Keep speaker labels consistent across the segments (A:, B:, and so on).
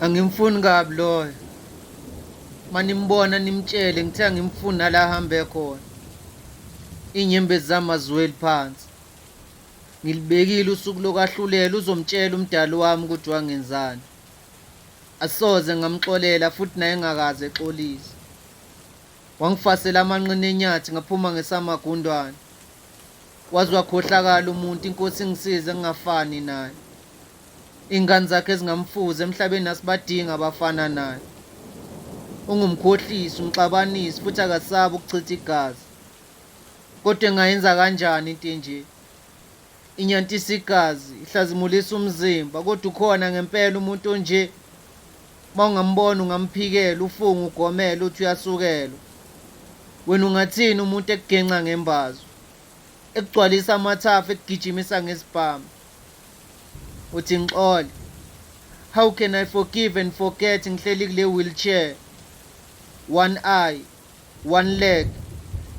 A: Angimfuni kabi loyo. Manimbona nimtshele ngithe angimfuni nala ahambe khona. Iy'nyembezi zami aziweli phansi. Ngilibekile usuku lokwahlulela uzomtshela umdali wami ukuthi wangenzani. Asoze ngamxolela futhi naye engakaze exolise. Wangifasela amanqina enyathi ngaphuma ngesamagundwane. Waze wakhohlakala umuntu inkosi ingisize ngingafani naye. Ingane zakhe ezingamfuzi emhlabeni asibadingi abafana naye. Ungumkhohlisi, umxabanisi futhi akasabi ukuchitha igazi. Kodwa engayenza kanjani into enje? Inyantisa igazi, ihlazimulisa umzimba, kodwa ukhona ngempela umuntu onje. Uma ungambona ungamphikela, ufunge ugomele uthi uyasukelwa. Wena ungathini umuntu ekugenca ngembazo, ekugcwalisa amathafa, ekugijimisa ngesibhamu? Uthi ngixole. How can I forgive and forget ngihleli kule wheelchair? One eye, one leg,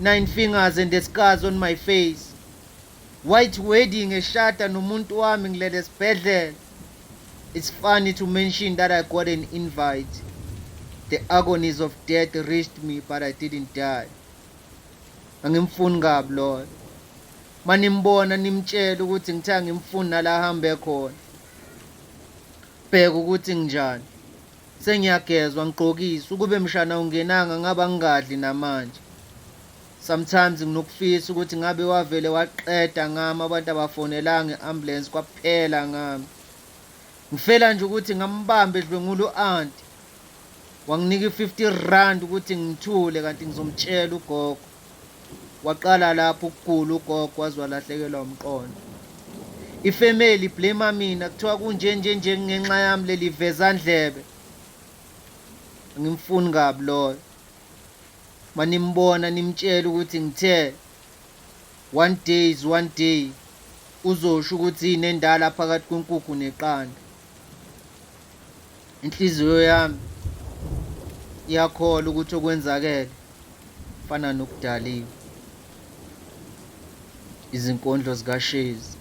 A: nine fingers and the scars on my face. White wedding eshada nomuntu wami ngilele esibhedlela. It's funny to mention that I got an invite. The agonies of death reached me but I didn't die. Angimfuni kabi loyo. Manimbona nimtshele ukuthi ngithe angimfuni nala ahambe khona. Bheka ukuthi nginjani. Sengiyagezwa ngigqokiswa ukube mshana ungenanga ngabe angingadli namanje. Sometimes nginokufisa ukuthi ngabe wavele waqeda ngami abantu abafonelanga i-ambulance kwaphela ngami. Ngifela nje ukuthi ngambamba edlwengula u-anti. Wanginika i-50 rand ukuthi ngithule kanti ngizomtshela ugogo. Waqala lapho ukugula ugogo waze walahlekelwa umqondo. Ifamily blame mina kuthiwa kunje nje nje ngenxa yami leli vezandlebe. Angimfuni kabi loyo. Manimbona nimtshele ukuthi ngithe one day is one day uzosho ukuthi yini endala phakathi kwenkukhu neqanda. Inhliziyo yami iyakholwa ukuthi okwenzakele fana nokudaliwe. Izinkondlo zikaShezi.